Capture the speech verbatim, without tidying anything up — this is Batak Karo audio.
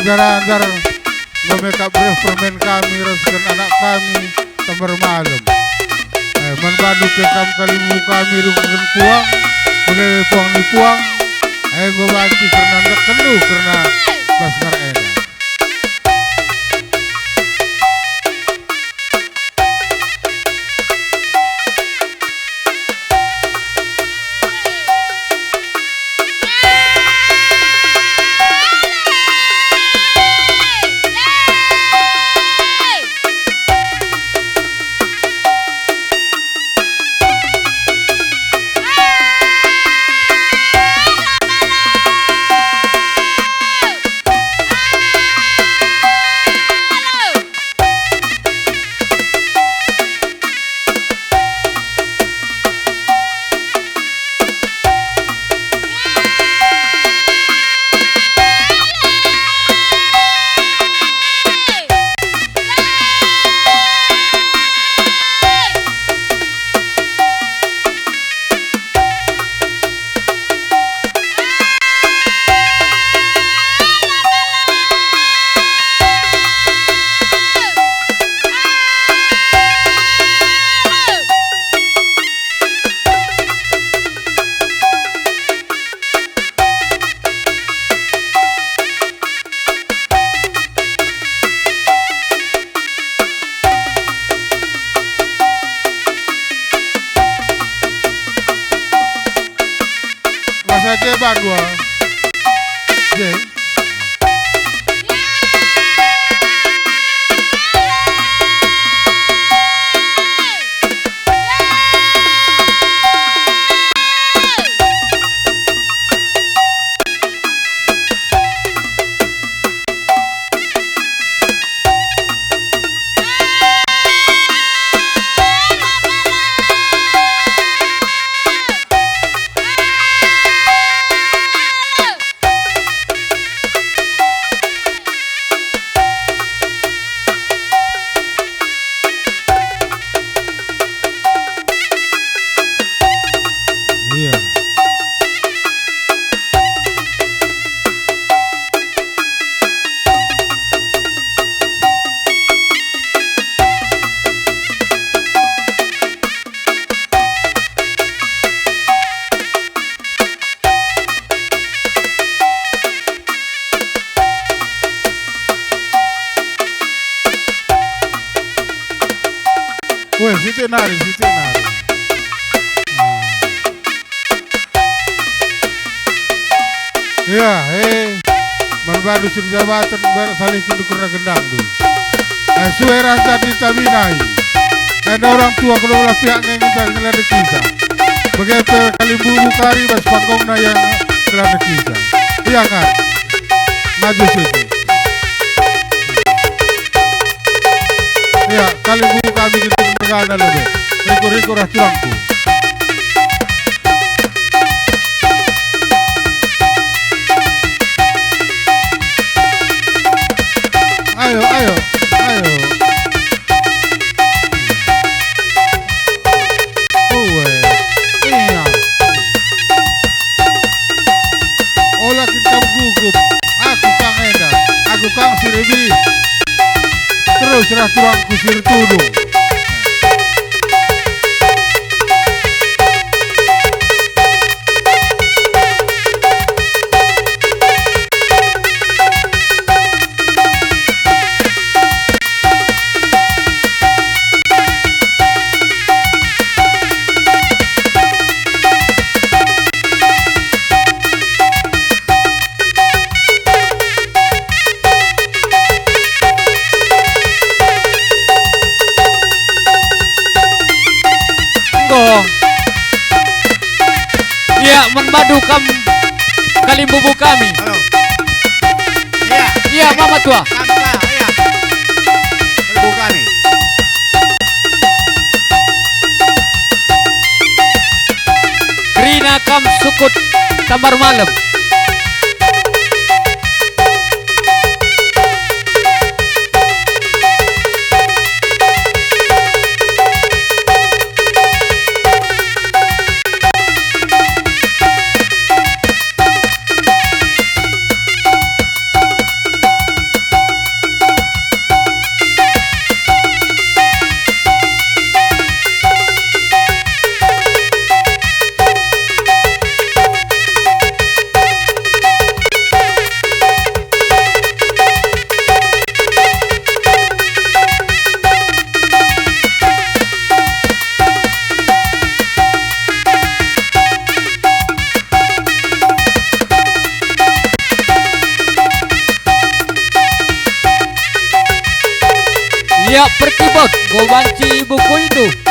Janah njar enggo me kap reh permen kami ras ken anak kami Tambar Malem. Eh, man bandu pe kam kalimbubu kami rungkun puang, bage puang ni puang, eh, enggo banci kerna ndekkenndu kerna bas ngar enda. Masa je bandua. Je. Iya. Weh, sitik nari, sitik nari. Nah. Ya, eh. Man bandu si erjabaten, mbarak salihken dukurna gendangndu. Eh, sue rasa di tabinai. Enda orang tua kedua belah pihak nge ngenca ngelandekisa. Bage pe kalimbubu kari bas panggungna yang ngelandekisa. Ia kan? Maju situ. Ia, kalimbubu kami gitu mergana lebe. Rikur-rikur ah tulangku. Ayo, ayo, ayo. Ue, ia. Ola kin kam gugup, aku kang enda, aku kang si rebi. Terus rah tulangku si ertudung. Enggo. Ia, man bandu kam kalimbubu kami. Halo. Ia. Ia, Mama Tua. Kam ka, ia. Kalimbubu kami. Kerina kam sukut Tambar Malem. Yak perkibek, go banci bukulndu.